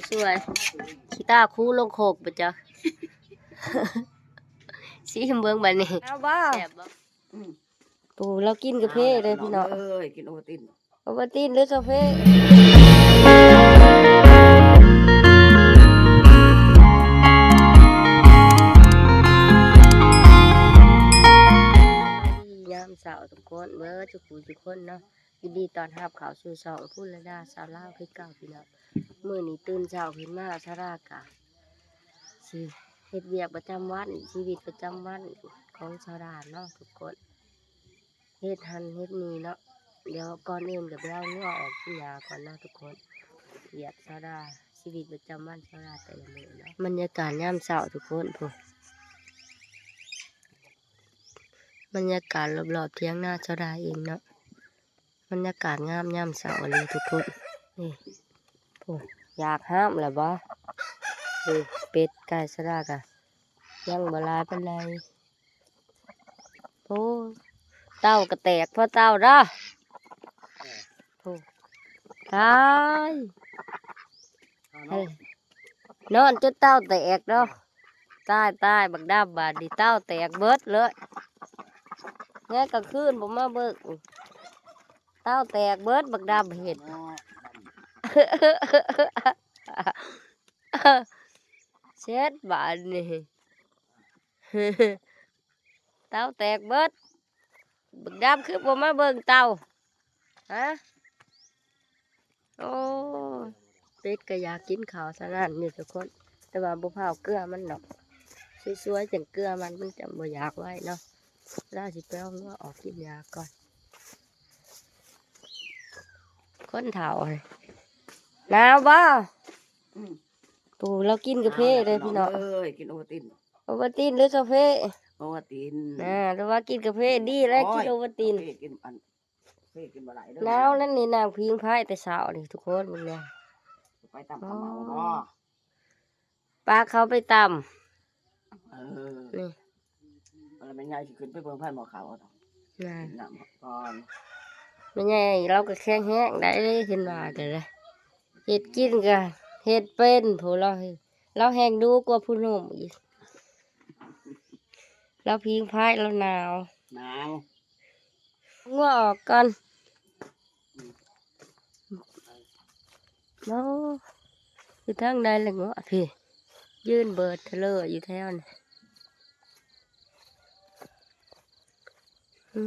ສວຍ ຂີ້ຕາຄູລົງໂຄກບໍ່ຈັກ ຊີມເບິ່ງບາດນີ້ ເອົາບໍ່ ແຊບບໍ່? ອືມ ໂອ້ ລາວກິນກາເຟເດີພີ່ນ້ອງເອີຍ ກິນໂອວັນຕິນ ໂອວັນຕິນຫຼືກາເຟ? ຍາມເຊົ້າທຸກຄົນ ເບິດທຸກຜູ້ທຸກຄົນເນາະ ຍິນດີຕ້ອນຮັບເຂົ້າສູ່ຊ່ອງພູລະດາສາວລາວຄືເກົ່າພີ່ນ້ອງ. ມື້ນີ້ຕື່ນເຊົ້າຂຶ້ນມາ ສາວລາກະຊິເຮັດວຽກປະຈຳວັນ ຊີວິດປະຈຳວັນຂອງສາວລາເນາະທຸກຄົນ ເຮັດຫັ້ນເຮັດນີ້ເນາະ. ດຽວກ່ອນອື່ນກໍໄປເອົາງົວອອກກິນຫຍ້າກ່ອນເນາະທຸກຄົນ. ວຽກສາວລາ ຊີວິດປະຈຳວັນສາວລາແຕ່ລະມື້ເນາະ. ບັນຍາກາດຍາມເຊົ້າທຸກຄົນ ພຸ້ນ ບັນຍາກາດລອບໆຖຽງນາສາວລາເອງເນາະ. ບັນຍາກາດງາມຍາມເຊົ້າອີ່ຫຼີທຸກຄົນ. ນີ້ ໂອ້ ຢາກຫ້າມແລ້ວບໍ່? ເອີ ເປັດໄກ່ສາວລາກະຍັງບໍ່ຫຼາຍປານໃດ. ໂອ້ ເຕົ້າກະແຕກພໍເຕົ້າເດີ. ໂອ້ ຕາຍ ເອີ ນອນຈົນເຕົ້າແຕກເນາະ. ຕາຍ ຕາຍ ບັກດຳບາດນີ້ເຕົ້າແຕກເບິດເລີຍ. ແງກາງຄືນບໍ່ມາເບິ່ງ ເຕົ້າແຕກເບິດ ບັກດຳເຮັດ ເຊັດບາດນີ້ ເຕົ້າແຕກເບິດ. ບັກດຳຄືບໍ່ມາເບິ່ງເຕົ້າ ຮະ? ໂອ້ຍ ເປັດກໍຢາກກິນເຂົ້າສະນັ້ນນີ້ທຸກຄົນ ແຕ່ວ່າບໍ່ພ້າວເກືອມັນດອກ ສວຍໆຈັ່ງເກືອມັນ ມັນຈະບໍ່ຢາກໄວເນາະ. ລາວຊິໄປເອົາງົວອອກກິນຫຍ້າກ່ອນ. ຄົນເຖົ້າ ໜາວບໍ່? ອືມ ໂອ້ ລາວກິນກາເຟເດີພີ່ນ້ອງເອີຍ ກິນໂອວັນຕິນ ໂອວັນຕິນຫຼືກາເຟ? ໂອວັນຕິນ ນາ ລາວວ່າກິນກາເຟ ດີແລ້ວ ໂອ້ຍ ກິນໂອວັນຕິນ ກາເຟກິນອັນ ເຟກິນບໍ່ໄດ້ເດີ ໜາວນັ້ນນີ້ ນັ່ງຜິງໄຟແຕ່ເຊົ້ານີ້ທຸກຄົນ ເບິ່ງແດ່ ໄປຕຳເຂົ້າເໝົາບໍ່? ປາເຂົາໄປຕຳ ເອີ ນີ້ ແມ່ໃຫຍ່ຊິຂຶ້ນໄປເບິ່ງໄຟໝໍ້ເຂົ້າ ນະ ກິນນ້ຳພັກຜ່ອນ. ແມ່ໃຫຍ່ລາວກໍແຂງແຮງໄດ໋ ເຫັນວ່າກໍໄດ້ ເຮັດກິນກໍເຮັດເປັນ ຜູ້ລາວ ລາວແຮງດຸກວ່າຜູ້ໜຸ່ມອີກ ລາວຜິງໄຟ ລາວໜາວ ໜາວ. ງົວອອກກ່ອນ ໂອ້ ຢູ່ທາງໃດລະງົວ ພີ້ ຢືນເບີດທະເລີຢູ່ແຖວນີ້ ອື.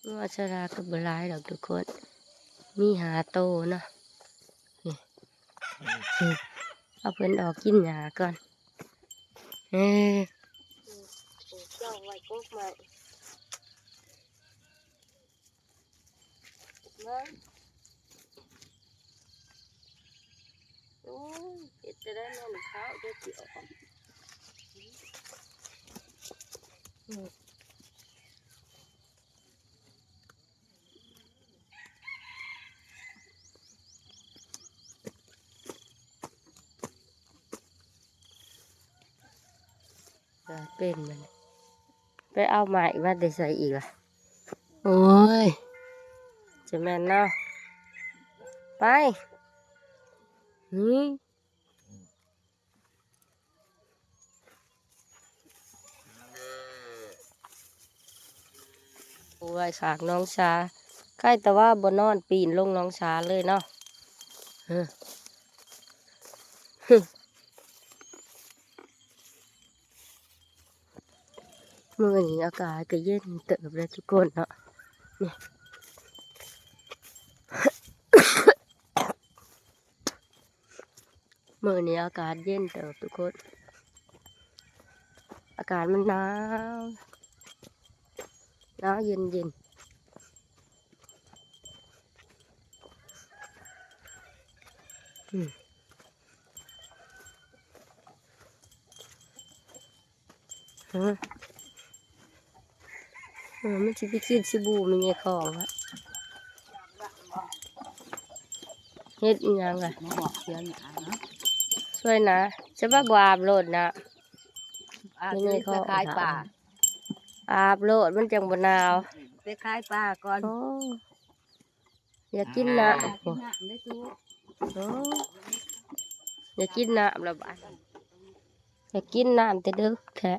ງົວສາລາກໍບໍ່ຫຼາຍດອກທຸກຄົນ ມີຫ້າໂຕເນາະ ນີ້ ເອົາເພິ່ນອອກກິນຫຍ້າກ່ອນ ເອີ ເຈົ້າໄວ້ກົກໄມ້ ເບິ່ງ ໂອ້ຍ ເຮັດຈະໄດ້ແມ່ນຂາວຈະຊິອອກ ອືມ. ເປັນມັນ ໄປເອົາໄມ້ມາແຕ່ໃສອີກລະ? ໂອ້ຍ ຈະແມ່ນເນາະ ໄປ ຫື. ໂອ້ຍ ຂ້າງໜອງສາ ໃກ້ແຕ່ວ່າບໍ່ນອນປີນລົງໜອງສາເລີຍເນາະ ເອີ. ມື້ນີ້ອາກາດກໍເຢັນເຕີບແລ້ວທຸກຄົນເນາະ ນີ້ ມື້ນີ້ອາກາດເຢັນເຕີບທຸກຄົນ ອາກາດມັນໜາວ ໜາວເຢັນໆ ອືມ. ຮະ ເອີ ມັນຊິໄປກິນສະບູ່ແມ່ໃຫຍ່ຂອງ ເຮັດອີ່ຫຍັງລະ? ມາບອກເສຍຫຍັງນະ? ຊ່ວຍນະ. ຈະວ່າບໍ່ອາບໂລດນະ ອາບ ຢູ່ໃນ ນີ້ ເຂົາຂາຍປາ ອາບໂລດ ມັນຈັ່ງບໍ່ໜາວ ໄປຂາຍປາກ່ອນ ໂອ້ ຢາກກິນນ້ຳ ໂອ້ ຢາກກິນນ້ຳລະບາດ ຢາກກິນນ້ຳແຕ່ດຶກແທ້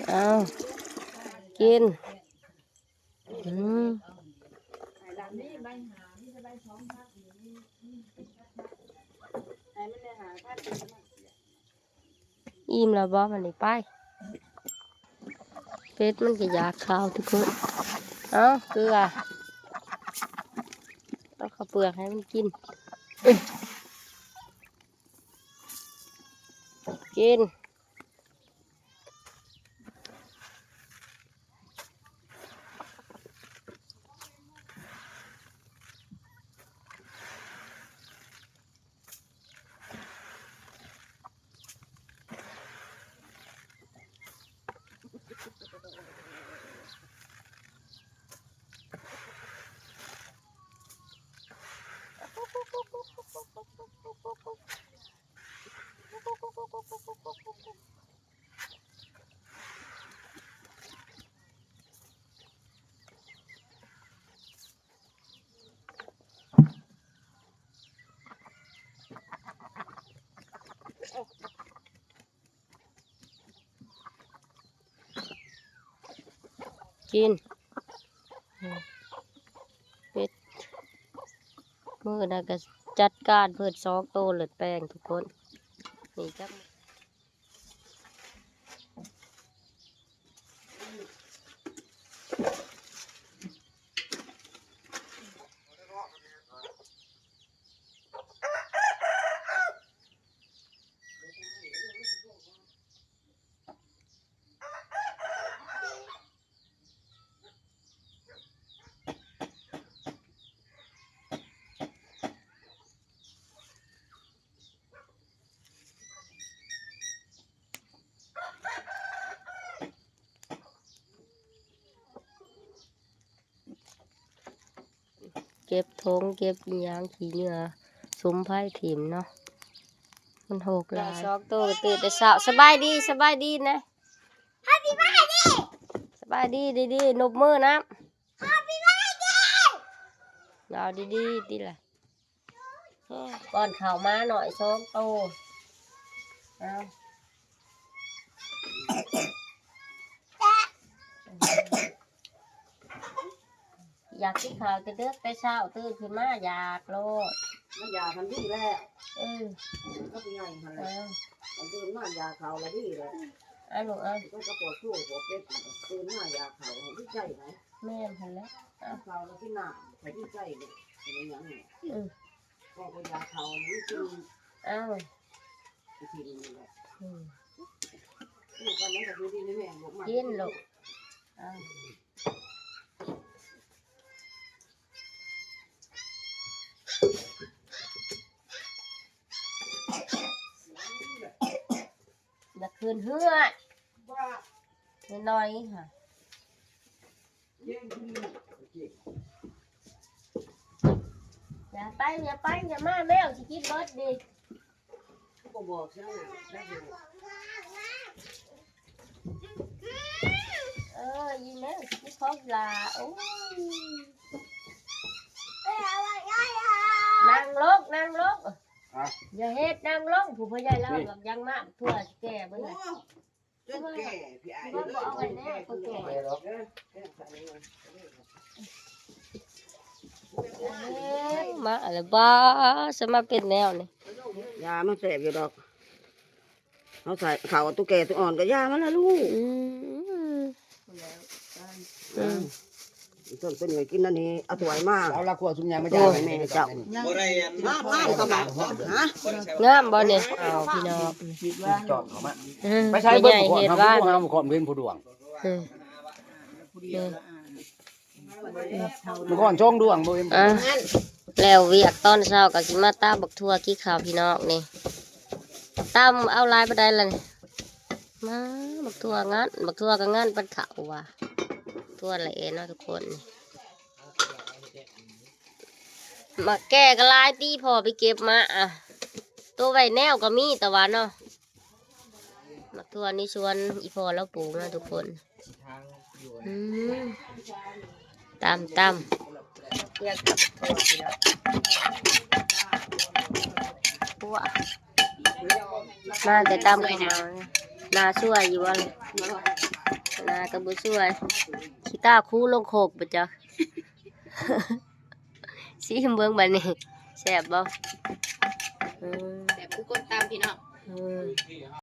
ເອົາ ກິນ ອືມ ອີ່ມແລ້ວບໍ່? ບັດນີ້ໄປ ເປັດມັນກໍຢາກເຂົ້າທຸກຄົນ ເອົາ ເກືອ ເອົາເຂົ້າເປືອກໃຫ້ມັນກິນ ກິນ. ກິນ ເປັດ ມື້ນັ້ນກໍຈັດການເພິ່ນສອງໂຕເລີດແປງທຸກຄົນ ນີ້ຈັກ ເກັບຖົງເກັບອີ່ຫຍັງ ຂີ້ເຫຍື້ອ ສຸມໄຟຖິ້ມເນາະ ມັນຫົກຫຼາຍ ສອງໂຕກໍຕື່ນແຕ່ເຊົ້າ ສະບາຍດີ ສະບາຍດີນະ ສະບາຍດີ ດີໆ ນົບມືນຳ ເວົ້າດີໆ ຕິລະ. ປ້ອນເຂົ້າມາໜ້ອຍສອງໂຕ ເອົາ ຢາກກິນເຂົ້າແຕ່ເດິກແຕ່ເຊົ້າ ຕື່ນຂຶ້ນມາຢາກໂລດ ມັນຢາກຫັ້ນດີແລ້ວ ເອີ ມັນກໍໃຫຍ່ຫັ້ນແຫຼະ ເອີ ມັນຕື່ນມາຢາກເຂົ້າລະດີແລ້ວ ເອົາລູກເອີຍ ມັນກໍປວດໂທປວດເປັດ ຕື່ນມາຢາກເຂົ້າ ດີໃຈໄດ໋ ແມ່ນຫັ້ນແຫຼະ ເອົາ ເຂົ້າລະກິນນ້ຳ ຂ້ອຍດີໃຈເດ້ ເປັນຫຍັງນີ້ ອື ກໍບໍ່ຢາກເຂົ້ານີ້ກິນ ອ້າວ ໄປກິນນີ້ແຫຼະ ອື ລູກມັນກໍຢູ່ດີມີແຮງ ລູກມັນ ກິນລູກ ອ້າວ ຢາກຂຶ້ນເຮືອນ ນ້ອຍໆ ຫະ ຢ່າໄປ ຢ່າໄປ ຢ່າມາ ແມວຊິກິນເບິດນີ້ ບໍ່ບອກຊະ ເອີ ອີ່ແມວຊິກິນຂອງຫຼ້າ ໂອ້ຍ ນັ່ງລົງ ນັ່ງລົງ ຮະ ຢ່າເຮັດ ນັ່ງລົງ ຜູ້ພໍ່ໃຫຍ່ລາວ ນີ້ ບັກຍັງມາ ທົ່ວຊິແກ່ເບິດ ໂອ້ ແກ່ ພີ່ອ້າຍ ເອີ ເອົາໄວ້ແນ່ ເອີ ເອົາໄວ້ແນ່ ເອີ ມາແລ້ວ ບ້າ ສະມາເປັນແນວນີ້ ຢາມັນແຊບຢູ່ດອກ ເຮົາໃສ່ເຂົ້າ ໂຕແກ່ໂຕອ່ອນກໍຢ່າມັນລະລູກ ອືມ ອືມ ຕົ້ນເປັນຫຍັງກິນອັນນີ້ ເອົາຖ້ວຍມາ ເອົາລະຄົວຊຸມຍາມາ ໂອ້ຍ ແມ່ເຈົ້າ ບໍ່ໄດ້ອັນ ມາ ມາ ກໍມາ ຮະ ງາມບໍ່ນີ້ ອ້າວ ພີ່ນ້ອງ ຈອມເຂົ້າມາ ເອີ ໄປໃຊ້ເບິ່ງ ແມ່ໃຫຍ່ເຮັດວ່າ ຫາໝູ່ຂອນເຫັນຜູ້ດວງ ເອີ ມື້ກ່ອນຊ່ອງດວງບໍ່ເຫັນ ອ່ະ ແລ້ວວຽກຕອນເຊົ້າກໍຊິມາຕຳບັກຖົ່ວກິນເຂົ້າ ພີ່ນ້ອງນີ້ ຕຳເອົາຫຼາຍປານໃດລະນີ້ ມາ ບັກຖົ່ວງັດ ບັກຖົ່ວກໍງັດປານເຂົ້າວ່າ ຖົ່ວແຫຼເນາະທຸກຄົນນີ້ ໝາກແກ່ກໍຫຼາຍຕິ ພໍ່ໄປເກັບມາ ອ່ະ ຕົວໄວ້ແນວກໍມີ ແຕ່ວ່າເນາະ ໝາກຖົ່ວໃນສວນອີ່ພໍ່ລາວປູກເນາະທຸກຄົນ. ອືມ ຕຳ ຕຳ ມາແຕ່ຕຳເຂົ້າເໝົາ. ໜ້າສວຍຢູ່ບໍ່? ໜ້າກໍບໍ່ສວຍ ຂີ້ກ້າຄູລົງໂຄກບໍ່ຈັກ. ຊີມເບິ່ງບາດນີ້ ແຊບບໍ່? ເອີ ແຊບຄືຄົນຕຳພີ່ນ້ອງ ເອີ.